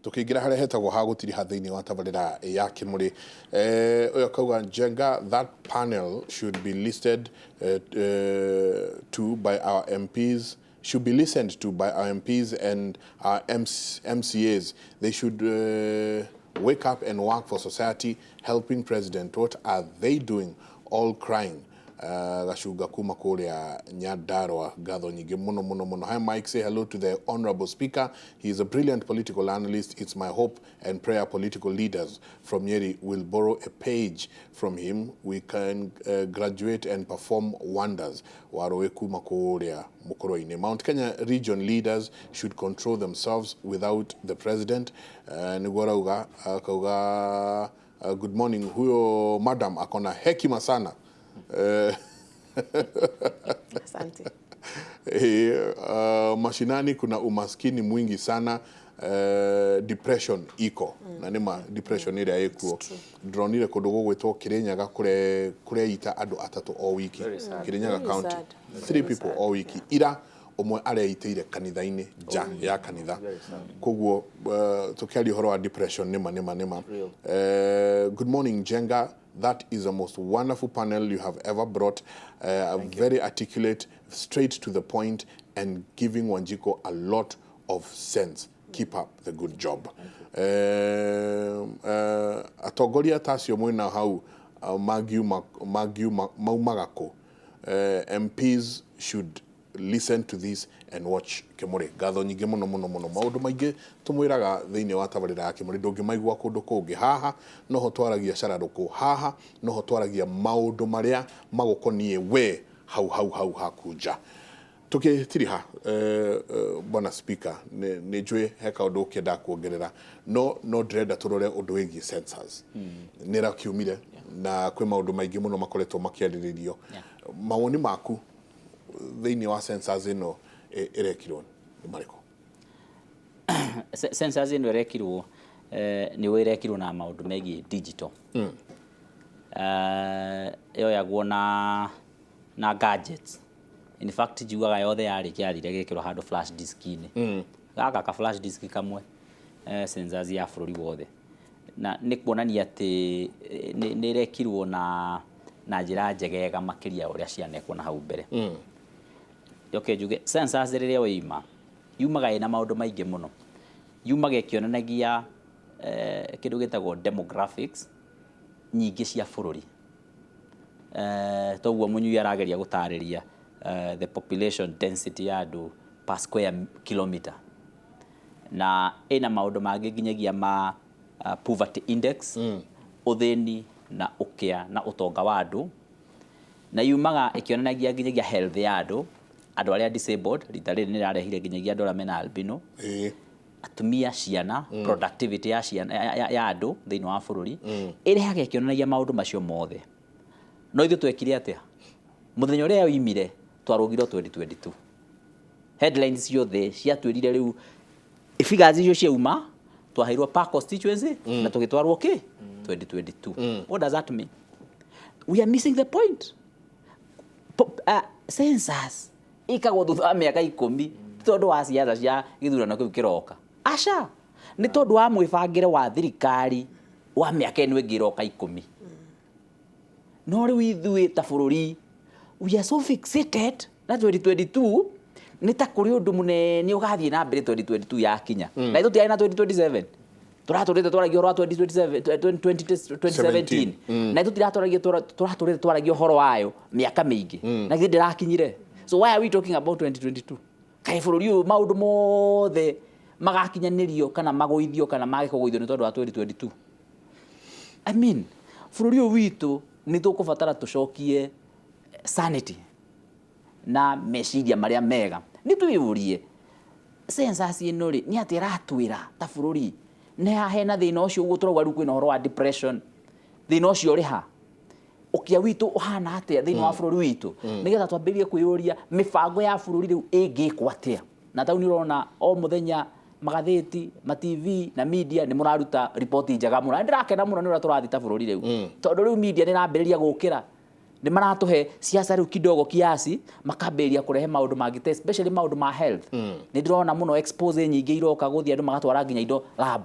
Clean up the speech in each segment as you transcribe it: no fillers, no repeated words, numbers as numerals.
Tũkĩingĩra harĩa hetagwo ha gũtiriha thĩinĩ wa tabarĩra ya Kĩmũrĩ, ũyũ akauga, "Njenga, that panel should be listed to by our MPs, should be listened to by our MPs and our MC MCAs. They should wake up and work for society, helping president. What are they doing? All crying." Gacunga kuma kũrĩa Nyandarua, ngatho nyingĩ mũno mũno mũno. "Hi Mike, say hello to the honorable speaker. He is a brilliant political analyst. It's my hope and prayer political leaders from Nyeri will borrow a page from him. We can graduate and perform wonders." Warowe kuma kũrĩa Mukoroine. "Mount Kenya region leaders should control themselves without the president." Nĩguo arauga. Akauga, "Good morning, huyo madam akona hekima sana." Asante. Mashinani kuna umaskini mwingi sana, depression iko na nĩma depression ĩrĩa ĩkuo. Ndĩronire kũndũ gũgwĩtwo Kirinyaga kũreita andũ atatũ o wiki. Kirinyaga Very County, sad. three Very people sad. o wiki. Ira ũmwe areitĩire kanitha-inĩ, nja ya kanitha. Koguo tũkĩaria ũhoro wa depression, nĩma nĩma nĩma. "Good morning, Njenga. That is the most wonderful panel you have ever brought. Very articulate, straight to the point, and giving Wanjiko a lot of sense. Keep up the good job." Atongoria ta acio mwĩna hau, mangiuma maumaga kũ? MPs should listen to this and watch Kĩmũrĩ. Ngatho nyingĩ mũno mũno mũno. Maũndũ maingĩ tũmwĩraga thĩinĩ wa tabarĩra ya Kĩmũrĩ ndũngĩmaigua kũndũ kũngĩ. Haha noho twaragia cararũkũ, haha noho twaragia maũndũ marĩa magũkoniĩ we hau hau hau haku nja. Tũgĩtiriha, bwana speaker, nĩ njũĩ he kaũndũ ũkĩenda kuongerera, no ndĩrenda tũrore ũndũ wĩgiĩ census. Nĩ ĩrakiumire na kwĩ maũndũ maingĩ mũno makoretwo makĩarĩrĩrio. Mawoni maku thĩinĩ wa census ĩno ĩrekirwo nĩ marĩkũ? Census ĩno ĩrekirwo, nĩ ũĩ ĩrekirwo na maũndũ megiĩ digital. Yoyagwo na gadgets. In fact, njugaga yothe yarĩkia yathire ĩgĩkĩrwo handũ flash disk-inĩ. Gaka ka flash disk kamwe, census ya bũrũri wothe, na nĩ kuonania atĩ nĩ ĩrekirwo na njĩra njegega makĩria ya ũrĩa cianekwo na hau mbere. Njoke njuge census rĩrĩa waima yumaga ĩna maũndũ maingĩ mũno. Yumaga ĩkĩonanagia kĩndũ gĩtagwo demographics nyingĩ cia bũrũri. Toguo Mũnyui arageria gũtarĩria, the population density ya andũ per square kilometer, na ĩna maũndũ mangĩ nginyagia ma poverty index, ũthĩni na ũkĩa na ũtonga wa andũ, na yumaga ĩkĩonanagia nginyagia health ya andũ, andũ arĩa disabled. Rita rĩrĩ nĩ rarehire nginyagia andũ arĩa mena albino, atumia, ciana, productivity ya ciana ya andũ thĩinĩ wa bũrũri. Ĩrehaga ĩkĩonanagia maũndũ macio mothe. No ithuĩ twekire atĩa? Mũthenya ũrĩa yoimire twarũgirwo 2022. Headlines ciothe ciatwĩrire rĩu figures icio ciauma twaheirwo per constituency na tũgĩtwarwo kĩ 2022. What does that mean? We are missing the point. Census ĩkagwo thutha wa mĩaka 10 ti tondũ wa ciaca cia gĩthurano kĩu kĩroka, aca, nĩ tondũ wa mwĩbangĩre wa thirikari wa mĩaka ĩno ĩngĩ ĩroka 10. No rĩu ithuĩ ta bũrũri we are so fixated na 2022, nĩ ta kũrĩ ũndũ mũnene ũgathiĩ na mbere 2022 yakinya, na ithuĩ tũtiarĩ na 2027. Tũratũrĩte twaragia ũhoro wa 2027, 2017, na ithuĩ tiratwaragia, tũratũrĩte twaragia ũhoro wayo mĩaka mĩingĩ na githĩ ndĩrakinyire? So why are we talking about 2022? Kaĩ bũrũri ũyũ maũndũ mothe magakinyanĩrio kana magũithio kana mage kũgũithio nĩ tondũ wa 2022? I mean, bũrũri ũyũ witũ nĩ tũkũbatara tũcokie sanity na meciria marĩa mega. Nĩ twĩyũrie, census ĩno rĩ, nĩ atĩ ĩratwĩra ta bũrũri? Nĩ haha hena thĩna ũcio ũguo tũrauga rĩu kwĩna ũhoro wa depression, thĩna ũcio ũrĩ ha? Ũkĩa witũ ũhana atĩa thĩinĩ wa bũrũri witũ, nĩgetha twambĩrĩrie kwĩyũria mĩbango ya bũrũri rĩu ĩngĩkwo atĩa? Na tau nĩ ũrona o mũthenya magathĩti ma TV na media nĩ mũraruta riboti njega mũno, na ndĩrakena mũno nĩ ũrĩa tũrathiĩ ta bũrũri rĩu, tondũ rĩu media nĩ ĩrambĩrĩria gũkĩra, nĩ maratũhe siasa rĩu kidogo kiasi, makambĩrĩria kũrehe maũndũ mangĩ ta especially maũndũ ma health. Nĩ ndĩrona mũno expose nyingĩ iroka gũthiĩ, andũ magatwara nginya indo lab.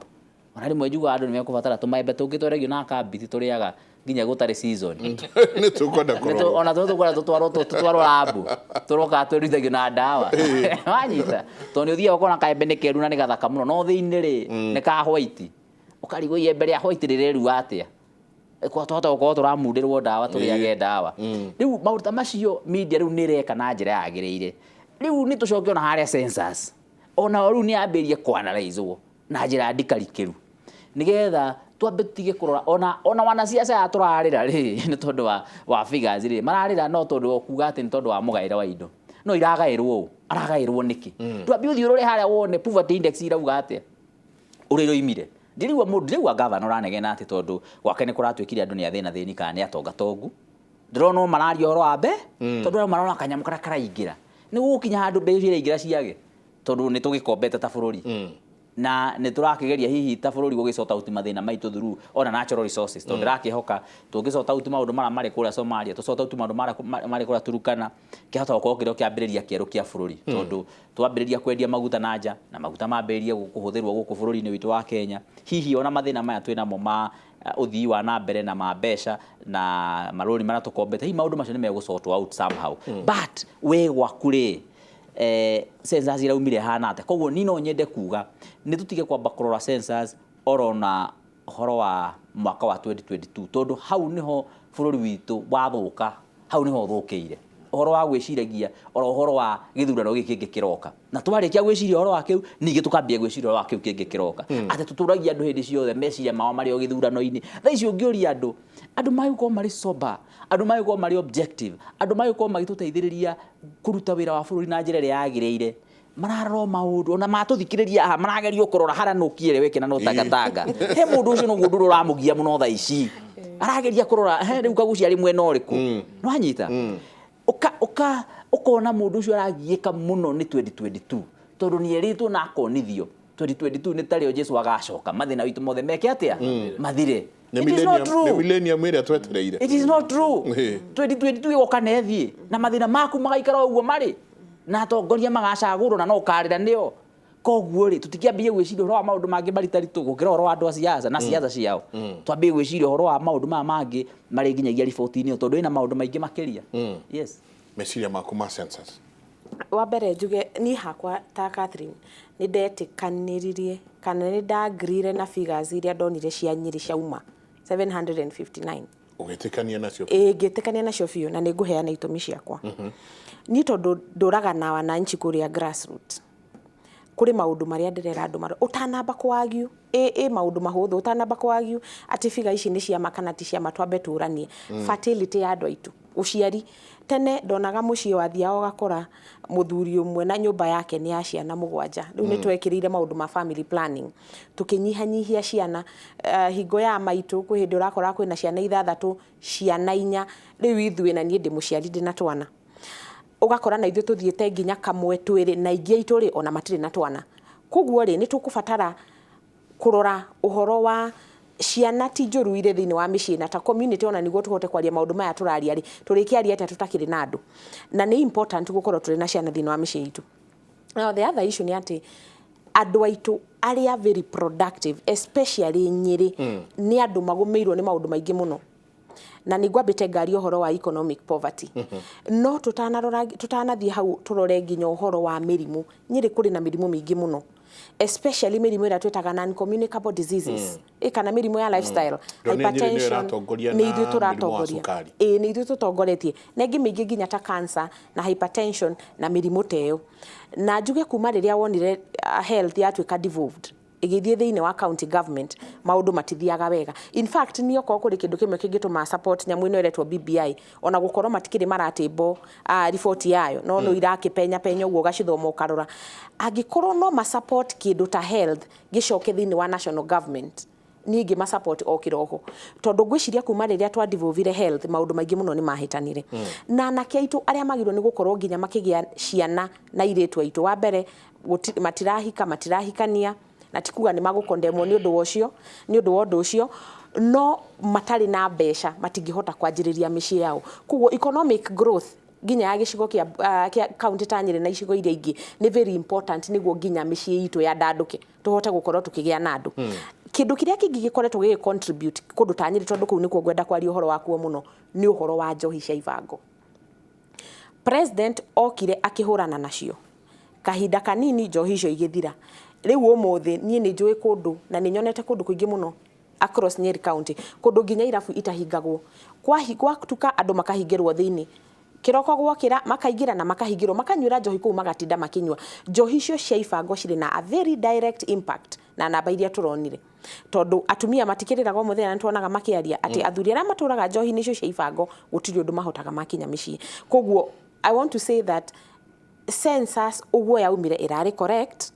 Ona rĩmwe njugaga andũ nĩ mekũbatara tũmaembe tũngĩ tweragio na kambiti tũrĩaga nginya gũtarĩ season. Nĩ tũkwenda kũrorwo. Ona tũrĩa tũkwenda tũtwarwo rambu tũroka twĩruithagio na ndawa, wanyita, tondũ nĩ ũthiaga ũkona kaembe nĩ keru na nĩ gathaka mũno, no thĩinĩ rĩ nĩ ka white, ũkarigwo iembe rĩa white rĩrerua atĩa. Twahota gũkorwo tũramundĩrwo ndawa tũrĩage ndawa. Rĩu maũndũ ta macio media rĩu nĩ ĩreka na njĩra yagĩrĩire. Rĩu nĩ tũcoke ona harĩa census, onao rĩu nĩ yambĩrĩrie kũanalyzwo na njĩra ndikarikĩru, nĩgetha twambe tũtige kũrora ona wanasiasa aya tũrarĩra rĩ nĩ tondũ wa figures rĩ mararĩra, no tondũ wa kuga atĩ nĩ tondũ wa mũgaĩre wa indo, no iragaĩrwo ũ, aragaĩrwo nĩkĩ? Twambe ũthiĩ ũrore harĩa wone poverty index irauga atĩa ũrĩa ĩroimire. Ndĩraigua mũndũ, ndĩraigua gavana ũranegena atĩ tondũ gwake nĩ kũratuĩkire andũ nĩ athĩna thĩni kana nĩ atonga tongu. Ndĩrona no mararia ũhoro wa tondũ arĩa marona kanyamũ karĩa karaingĩra nĩ gũgũkinya handũ mbeca iraingĩra ciage, tondũ nĩ tũgĩkombete ta bũrũri na nĩ tũrakĩgeria hihi ta bũrũri gũgĩ sort out mathĩna maitũ through ona natural resources, tondũ ndĩrakĩhoka tũngĩ sort out maũndũ marĩa marĩ kũrĩa Somalia, tũ sort out maũndũ marĩa marĩ kũrĩa Turkana, kĩahota gũkorwo kĩrĩ o kĩambĩrĩria kĩerũ kĩa bũrũri, tondũ twambĩrĩria kwendia maguta na nja na maguta mambĩrĩrie kũhũthĩrwo gũkũ bũrũri-inĩ witũ wa Kenya, hihi ona mathĩna maya twĩnamo ma ũthii wa na mbere na ma mbeca na marũni marĩa tũkombete, hihi maũndũ macio nĩ megũ sort out somehow. But we gwaku rĩ, census iraumire hana atĩa? Koguo niĩ no nyende kuga nĩ tũtige kwamba kũrora census orona ũhoro wa mwaka wa 2022, tondũ hau nĩho bũrũri witũ wathũka, hau nĩho ũthũkĩire ũhoro wa gwĩciragia oro ũhoro wa gĩthurano gĩkĩ kĩngĩ kĩroka, na twarĩkia gwĩciria ũhoro wa kĩu ningĩ tũkambia gwĩciria ũhoro wa kĩu kĩngĩ kĩroka, atĩ tũtũragia andũ hĩndĩ ciothe meciria mao marĩ o gĩthurano-inĩ. Thaa ici ũngĩũria andũ, andũ magĩkorwo marĩ sober, andũ magĩkorwo marĩ objective, andũ magĩkorwo magĩtũteithĩrĩria kũruta wĩra wa bũrũri na njĩra ĩrĩa yagĩrĩire, mararora maũndũ ona matũthikĩrĩria haha marageria kũrora harĩa nũkieleweke na no tangatanga he mũndũ ũcio noguo ndũrũ ũramũgia mũno thaa ici arageria kũrora he rĩu Kagucia arĩ mwena ũrĩkũ, nĩwanyita? Ũka ũkona mũndũ ũcio aragiĩka mũno nĩ 2022, tondũ nĩ erĩtwo na akonithio 2022 nĩ tarĩo Jesu agacoka, mathĩna witũ mothe meke atĩa, mathire. It is not true. Nĩ millennium ĩrĩa twetereire. It is not true. 2022 ĩgoka na ĩthiĩ na mathĩna maku magaikara o ũguo marĩ, na atongoria magacagũrwo na no ũkarĩra nĩo. Koguo rĩ, tũtikĩambie gwĩciria ũhoro wa maũndũ mangĩ maritaritũ gũkĩra ũhoro wa andũ a siasa na siasa ciao. Twambie gwĩciria ũhoro wa maũndũ maya mangĩ marĩ nginyagia riboti-inĩ ĩyo, tondũ ĩna maũndũ maingĩ makĩria. Yes. Meciria maku ma census. Wa mbere njuge niĩ hakwa ta Catherine nĩ ndetĩkanĩririe kana nĩ ndaagreeire na figures iria ndonire cia Nyĩrĩ ciauma 759. Ũgĩtĩkania nacio? Ĩĩ, ngĩtĩkania nacio biũ, na nĩ ngũheana itũmi ciakwa. Niĩ tondũ ndũraga na wananchi kũrĩa grassroots, kũrĩ maũndũ marĩa ndĩrera andũ marĩa ũtanamba kũargue, ĩ maũndũ mahũthũ ũtanamba kũargue atĩ figure ici nĩ ciama kana ti ciama, twambe tũranie fertility ya andũ aitũ, ũciari. Tene ndonaga mũciĩ wathiaga ũgakora mũthuri ũmwe na nyũmba yake nĩ ya ciana 7. Rĩu nĩ twekĩrĩire maũndũ ma family planning, tũkĩnyihanyihia ciana. Hingo ya maitũ kwĩ hĩndĩ ũrakora kwĩna ciana 6, ciana 4. Rĩu ithuĩ, na niĩ ndĩ mũciari, ndĩna twana, ũgakora na ithuĩ tũthiĩte nginya kamwe twĩrĩ, na aingĩ aitũ rĩ ona matirĩ na twana. Koguo rĩ, nĩ tũkũbatara kũrora ũhoro wa ciana ti njũru irĩ thĩinĩ wa mĩciĩ, na ta community ona nĩguo tũhote kwaria maũndũ maya tũraria rĩ, tũrĩkĩaria atĩa tũtakĩrĩ na andũ? Na nĩ important gũkorwo tũrĩ na ciana thĩinĩ wa mĩciĩ itũ. Now the other issue nĩ atĩ andũ aitũ arĩa very productive, especially Nyĩrĩ, nĩ andũ magũmĩirwo nĩ maũndũ maingĩ mũno, na nĩ ngwambĩte ngari ũhoro wa economic poverty. No tũtanarora, tũtanathiĩ hau, tũrore nginya ũhoro wa mĩrimũ. Nyĩrĩ kũrĩ na mĩrimũ mĩingĩ mũno, especially mĩrimũ ĩrĩa twĩtaga non communicable diseases, kana mĩrimũ ya lifestyle. Ndonire Nyĩrĩ nĩyo ĩratongoria nĩ na ithuĩ mũrimũ wa tũratongoria. cukari. Ĩĩ, nĩ ithuĩ tũtongoretie na ĩngĩ mĩingĩ nginya ta cancer na hypertension na mĩrimũ ta ĩyo. Na njuge kuma rĩrĩa wonire health yatuĩka devolved, ĩgĩthiĩ thĩinĩ wa county government, maũndũ matithiaga wega. In fact, niĩ okorwo kũrĩ kĩndũ kĩmwe kĩngĩtũma support nyamũ ĩno ĩretwo BBI, ona gũkorwo matikĩrĩ maratĩmbwo riboti yayo, no irakĩpenya penya ũguo ũgacithoma ũkarora, angĩkorwo no ma support kĩndũ ta health gĩcoke thĩinĩ wa national government, niĩ ingĩma support o kĩroho, tondũ ngwĩciria kuma rĩrĩa twa devolvire health, maũndũ maingĩ mũno nĩ mahĩtanire. Na anake aitũ arĩa magĩrĩirwo nĩ gũkorwo nginya makĩgĩa ciana na airĩtu aitũ, wa mbere matirahika, matirahikania, na ti kuga nĩ magũkondemwo nĩ ũndũ wa ũcio, nĩ ũndũ wa ũndũ ũcio, no matarĩ na mbeca matingĩhota kwanjĩrĩria mĩciĩ yao. Koguo economic growth nginya ya gĩcigo kĩa county ta Nyĩrĩ na icigo iria ingĩ nĩ very important, nĩguo nginya mĩciĩ itũ yandandũke, tũhote gũkorwo tũkĩgĩa na andũ. Kĩndũ kĩrĩa kĩngĩ gĩkoretwo gĩgĩ contribute kũndũ ta Nyĩrĩ, tondũ kũu nĩkuo ngwenda kwaria ũhoro wakuo mũno, nĩ ũhoro wa njohi cia ibango. President okire akĩhũrana nacio kahinda kanini, njohi icio igĩthira. Rĩu ũmũthĩ niĩ nĩ njũĩ kũndũ na nĩ nyonete kũndũ kũingĩ mũno across Nyeri County, kũndũ nginya irabu itahingagwo. Gwatuka andũ makahingĩrwo thĩinĩ, kĩroko gwokĩra makaingĩra na makahingĩrwo, makanyuĩra njohi kũu, magatinda makĩnyua njohi icio cia ibango. Cirĩ na a very direct impact na namba iria tũronire, tondũ atumia matikĩrĩraga o mũthenya. Nĩ tuonaga makĩaria atĩ athuri arĩa matũraga njohi-inĩ icio cia ibango gũtirĩ ũndũ mahotaga makinya mĩciĩ. Koguo I want to say that census ũguo yaumire ĩrarĩ correct,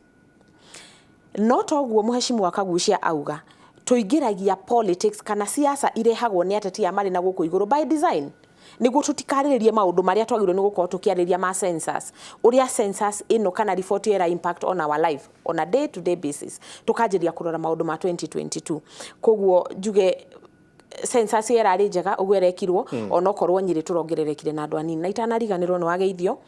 no toguo mũhecimu wa Kagucia auga tũingĩragia politics kana siasa irehagwo nĩ ateti aya marĩ na gũkũ igũrũ by design, nĩguo tũtikarĩrĩrie maũndũ marĩa twagĩrĩirwo nĩ gũkorwo tũkĩarĩria ma census, ũrĩa census ĩno kana report ĩyo ĩra impact on our life on a day to day basis, tũkanjĩrĩria kũrora maũndũ ma 2022. Koguo njuge census ĩyo ĩrarĩ njega ũguo ĩrekirwo, onokorwo Nyĩrĩ tũrongererekire na andũ anini. Na itanariganĩrwo, nĩ wageithio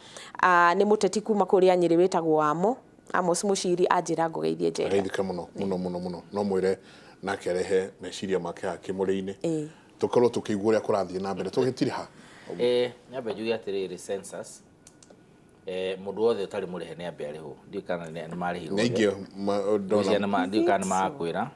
nĩ mũteti kuma kũrĩa Nyĩrĩ wĩtagwo Amo Amos Mũciri, anjĩra ngũgeithie njega. Ageithĩke mũno mũno mũno mũno. No mwĩre nake arehe meciria make haha kĩmũrĩ-inĩ, tũkorwo tũkĩigua ũrĩa kũrathiĩ na mbere tũgĩtiriha. Nyambe njuge atĩrĩrĩ, census, mũndũ wothe ũtarĩ mũrĩhe nĩ ambe arĩhwo. Ndiũĩ kana nĩ marĩhirwo. Nĩ aingĩ Ngwĩciria ndona. Ndiũĩ kana nĩ marakwĩra.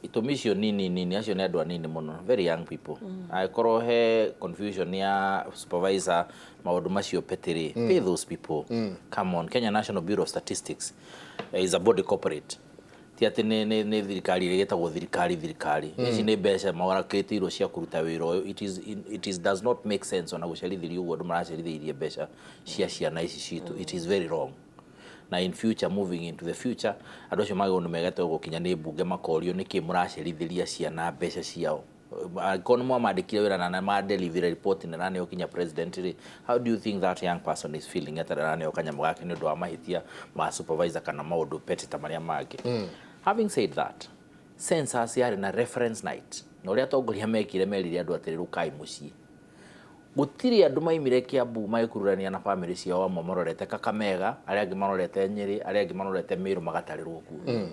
Itũmi icio nini nini, acio nĩ andũ anini mũno, very young people. Angĩkorwo he confusion ya supervisor, maũndũ macio petty rĩ, pay those people. Come on, Kenya National Bureau of Statistics is a body corporate, ti atĩ nĩ thirikari ĩrĩa ĩtagwo thirikari. Ici nĩ mbeca marakĩtĩirwo cia kũruta wĩra ũyũ. It is does not make sense ona gũcerithĩria ũguo andũ maracerithĩirie mbeca cia ciana ici citũ. It is very wrong. Na in future, moving into the future, andũ acio magĩrĩirwo nĩ megetwo gũkinya nĩ mbunge makorio nĩkĩ mũracerithĩria ciana mbeca ciao. Angĩkorwo nĩ mwamandĩkire wĩra na ma deliver report na ĩraneo kinya president rĩ, how do you think that young person is feeling atarĩ araneo kanyamũ gake nĩ ũndũ wa mahĩtia ma supervisor kana maũndũ petty ta marĩa mangĩ? Having said that, census yarĩ na reference night, na ũrĩa atongoria mekire, merire andũ atĩrĩ, "Rũkai mũciĩ." Gũtirĩ andũ maimire Kiambu magĩkururania na bamĩrĩ ciao. Amwe marorete Kakamega, arĩa angĩ marorete Nyĩrĩ, arĩa angĩ marorete Mĩrũ, magatarĩrwo kuo.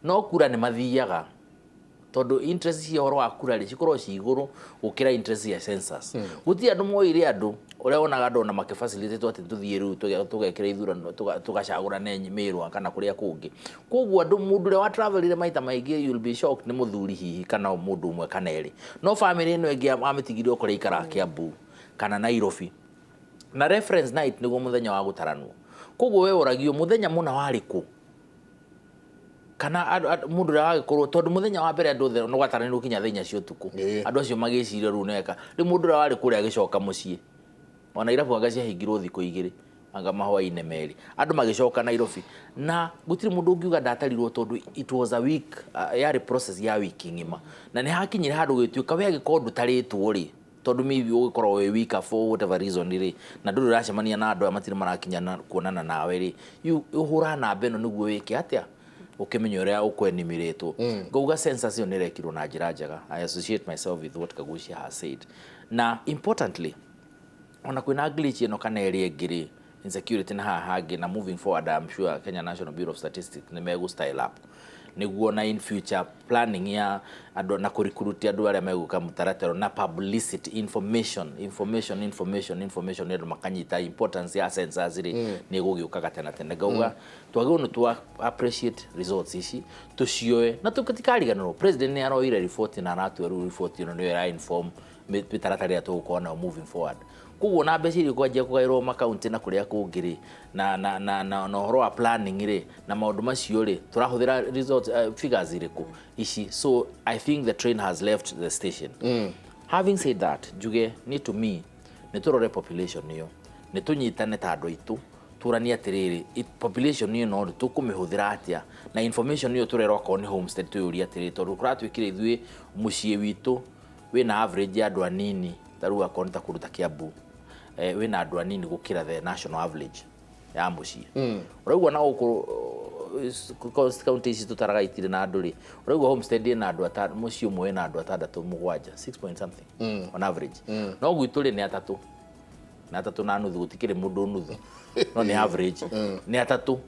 No kura nĩ mathiaga, tondũ interest cia ũhoro wa kura rĩ cikorwo ci igũrũ gũkĩra interest cia census. Gũtirĩ andũ moire andũ ũrĩa wonaga andũ ona makĩfacilitate atĩ tũthiĩ rĩu tũgekĩra ithurano, tũgacagũrane Mĩrũ kana kũrĩa kũngĩ. Koguo andũ, mũndũ ũrĩa wa travelire maita maingĩ, you'll be shocked, nĩ mũthuri hihi kana mũndũ ũmwe kana erĩ, no bamĩrĩ ĩno ĩngĩ amĩtigire o kũrĩa ikaraga Kiambu kana Nairobi. Na reference night nĩguo mũthenya wa gũtaranwo. Koguo we ũragio mũthenya mũna warĩ kũ kana mũndũ ũrĩa wagĩkorwo, tondũ mũthenya wa mbere andũ othe no gwataranĩrwo kinya thaa 4 cia ũtukũ. Andũ acio magĩciria rĩu nĩweka rĩu mũndũ ũrĩa warĩ kũrĩa agĩcoka mũciĩ, ona irabu anga ciahingirwo thikũ 2, anga mahwainĩ merĩ, andũ magĩcoka Nairobi, na gũtirĩ mũndũ ũngiuga ndatarirwo, tondũ it was a week, yarĩ process ya wiki ng'ima. Na nĩ hakinyire handũ gĩtuĩka we angĩkorwo ndũtarĩtwo rĩ, tondũ maybe ũgĩkorwo wĩ weaker for whatever reason rĩ, na ndũrĩ ũracemania na andũ aya, matirĩ marakinya kuonana nawe rĩ, ũhũra namba ĩno nĩguo wĩke atĩa, ũkĩmenya ũrĩa ũkwenimĩrĩtwo. Ngauga census ĩyo nĩ ĩrekirwo na njĩra njega. I associate myself with what Kagucia has said. Na importantly, ona kwĩna glitch ĩno kana ĩrĩa ĩngĩ rĩ, insecurity na haha hangĩ, na moving forward, I'm sure Kenya National Bureau of Statistics nĩ megũ style up nĩguo na in future planning ya andũ na kũrecruit andũ arĩa megũka mũtaratara na publicity, information, information, information, information, nĩ andũ makanyita importance ya census rĩ, nĩ ĩgũgĩũkaga tene tene. Ngauga twagĩrĩirwo nĩ twa appreciate results ici, tũcioe na tũtikariganĩrwo president nĩ aroire report na aratua rĩu report ĩno nĩyo ĩra inform mĩtaratara ĩrĩa tũgũkorwo nayo moving forward. Koguo na mbeca iria kwanjia kũgaĩrwo makaunti na kũrĩa kũngĩ rĩ, na ũhoro wa planning rĩ, na maũndũ macio rĩ, tũrahũthĩra results, figures irĩkũ ici? So I think the train has left the station. Having said that, njuge ni to me nĩ tũrore population ĩyo, nĩ tũnyitane ta andũ aitũ, tũranie atĩrĩrĩ, population ĩno rĩ, tũkũmĩhũthĩra atĩa? Na information ĩyo tũrerwo akorwo nĩ homestead, twĩyũrie atĩrĩrĩ, tondũ kũratuĩkire ithuĩ mũciĩ witũ wĩna average ya andũ anini, ta rĩu akorwo nĩ ta kũndũ ta Kiambu, wĩna andũ anini gũkĩra the national average ya mũciĩ. Ũraigua na gũkũ kaunti ici tũtaraga itirĩ na andũ rĩ, ũraigua homestead ĩna andũ atano, mũciĩ ũmwe wĩna andũ atandatũ, mũgwanja, 6 point something on average. No gwitũ rĩ, nĩ atatũ, nĩ atatũ na nuthu, gũtikĩrĩ mũndũ nuthu, no nĩ average nĩ atatũ.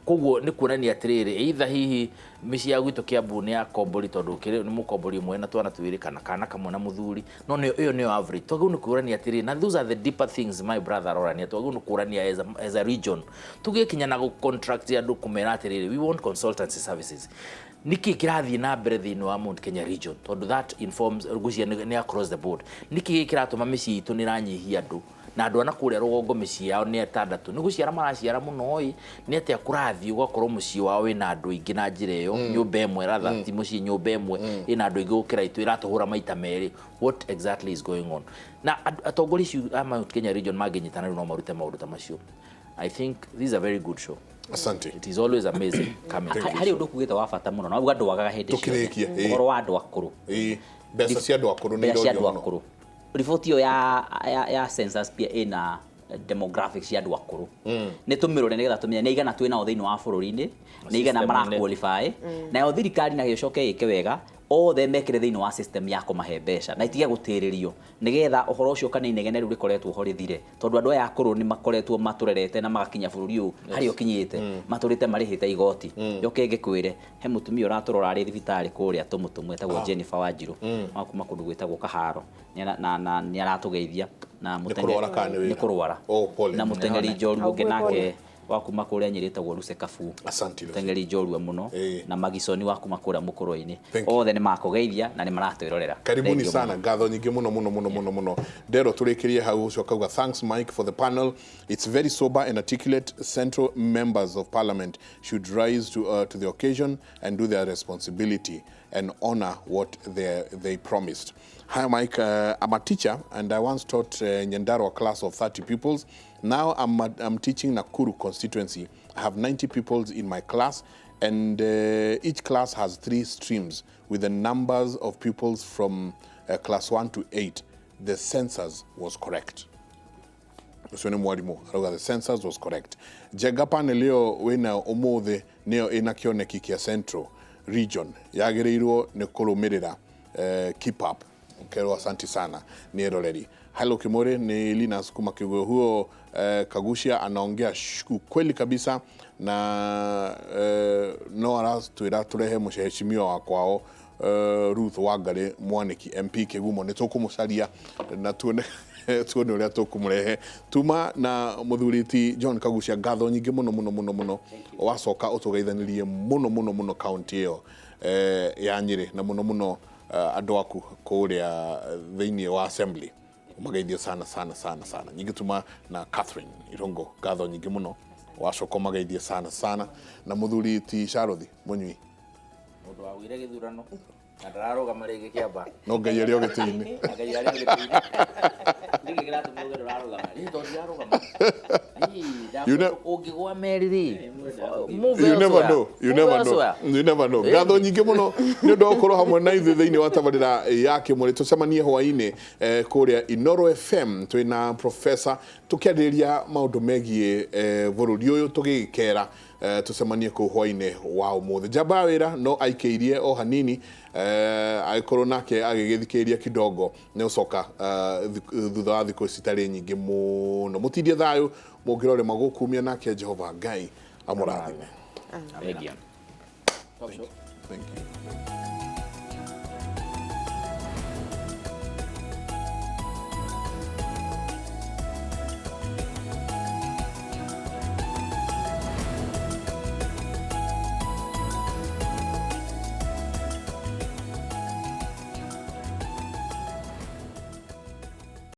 Koguo nĩ kuonania atĩrĩrĩ, either hihi mĩciĩ ya gwitũ Kiambu nĩ ya kombori, tondũ kĩrĩ nĩ mũkombori ũmwe na twana twĩrĩ kana kana kamwe na mũthuri, no nĩyo ĩyo nĩyo average. Twagĩrĩirwo nĩ kũrania atĩrĩrĩ, na those are the deeper things, my brother arorania, twagĩrĩirwo nĩ kũrania as a region, tũgĩkinya na gũ contract andũ kũmera atĩrĩrĩ, we want consultancy services, nĩkĩ kĩrathiĩ na mbere thĩinĩ wa Mount Kenya region, tondũ that informs ngwĩciria nĩ across the board. Nĩkĩ kĩratũma mĩciĩ itũ nĩ ĩranyihia andũ, na andũ ana kũrĩa rũgongo mĩciĩ yao nĩ atandatũ, nĩ gũciara maraciara mũno ĩ, nĩ atĩa kũrathiĩ ũgakorwo mũciĩ wao wĩna andũ aingĩ na njĩra ĩyo, nyũmba ĩmwe rather, ti mũciĩ, nyũmba ĩmwe ĩna andũ aingĩ gũkĩra itũ, ĩratũhũra maita merĩ? What exactly is going on? Na atongoria acio a Mount Kenya region mangĩnyitana rĩu no marute maũndũ ta macio. I think this is a very good show. Asante. It is always amazing coming to this Harĩ show. ũndũ ũkugĩte wa bata mũno na uga ndwagaga hĩndĩ Tũkĩrĩkie, ciothe, ĩĩ. ũhoro wa andũ akũrũ. Ĩĩ, mbeca cia andũ akũrũ nĩ Mbeca cia irorio andũ mũno. akũrũ, riboti ĩyo ya census pia ĩna demographics cia andũ akũrũ, nĩ tũmĩrore nĩgetha tũmenye nĩ aigana twĩ nao thĩinĩ wa bũrũri-inĩ, nĩ aigana System-inĩ. mara qualify. Nayo thirikari nayo ĩcoke ĩke wega othe mekĩre thĩinĩ wa system ya kũmahe mbeca na itige gũtĩrĩrio, nĩgetha ũhoro ũcio kana inegene rĩu rĩkoretwo ho rĩthire, tondũ andũ aya akũrũ nĩ makoretwo matũrerete na magakinya bũrũri ũyũ harĩa ũkinyĩte, matũrĩte marĩhĩte igoti. Yoke ngĩkwĩre, he mũtumia ũratũrora arĩ thibitarĩ kũrĩa tũmũtũmũ, etagwo Jennifer Wanjiru wa kuma kũndũ gwĩtagwo Kaharo. Na nĩ aratũgeithia na Kũrwara kana nĩ wĩra? Nĩ kũrwara. Oh, pole. Na mũteng'eri njorua ũngĩ Augue nake pole. wa kuma kũrĩa Nyĩrĩ etagwo Luce Kabu. Asante, Lucy. Mũteng'eri njorua mũno. Ĩĩ. Na Magisoni wa kuma kũrĩa Mũkũrwe-inĩ. Thank you. Othe nĩ makũgeithia na nĩ maratwĩrorera. Karibuni Thank you sana, ngatho nyingĩ mũno mũno mũno mũno mũno. Ndero tũrĩkĩrie hau, ũcio akauga, "Thanks Mike for the panel. It's very sober and articulate. Central members of parliament should rise to the occasion and do their responsibility and honor what they promised. Hi Mike, I'm a teacher and I once taught Nyandarua class of 30 pupils. Now I'm teaching Nakuru constituency. I have 90 pupils in my class and each class has three streams with the numbers of pupils from class 1 to 8. The census was correct." Ũcio nĩ mwarimũ arauga the census was correct. Njenga panel ĩyo wĩna ũmũthĩ nĩyo ĩna kĩoneki kĩa Central Region yagĩrĩirwo nĩ kũrũmĩrĩra. Keep up. Kerwo asanti sana nĩ eroreri. Hello Kimore, ni Linus kuma Kiguo. Huo Kagucia anaongea ukweli kabisa na no aratwĩra tũrehe mũheshimiwa wa kwao Ruth Wangari Mwaniki, MP Kigumo. Nĩ tũkũmũcaria na tuone ũrĩa tũkũmũrehe. Tuma na mũthuri ti John Kagucia, ngatho nyingĩ mũno mũno mũno mũno. Wacoka ũtũgeithanĩrie mũno mũno mũno kaunti ĩyo ya Nyĩrĩ, na mũno mũno andũ aku kũrĩa thĩinĩ wa assembly, ũmageithie sana sana sana sana. Nyingĩ tuma na Catherine Irongo, ngatho nyingĩ mũno. Wacoka ũmageithie sana sana. Na mũthuri ti Sharothi Mũnyui. Mũndũ wagũire gĩthurano na ndararũgama rĩngĩ kĩamba. No Ngai arĩ o gĩtĩ-inĩ. Na Ngai arĩ o gĩtĩ-inĩ. Nĩkĩ kĩratũma uge ndũrarũgama? Ĩ, tondũ ndirarũgama. Ĩ, You ũngĩgwa meri rĩ, move You never elsewhere. know, you Move never know, elsewhere. you never know. Ngatho nyingĩ mũno nĩ ũndũ wa gũkorwo hamwe na ithuĩ thĩinĩ wa tabarĩra ya Kĩmũrĩ. Tũcemanie hwaĩ-inĩ kũrĩa Inoro FM twĩna professor tũkĩarĩrĩria maũndũ megiĩ bũrũri ũyũ tũgĩgĩkera. Tũcemanie kũu hwaĩ-inĩ wa ũmũthĩ. Njamba ya wĩra no aikĩirie o hanini, agĩkorwo nake agĩgĩthikĩrĩria kidogo nĩ ũcoka thutha wa thikũ citarĩ nyingĩ mũno. Mũtindie thayũ, mũngĩrorema gũkumia nake Jehova Ngai amũrathime. Thank you. Thank you.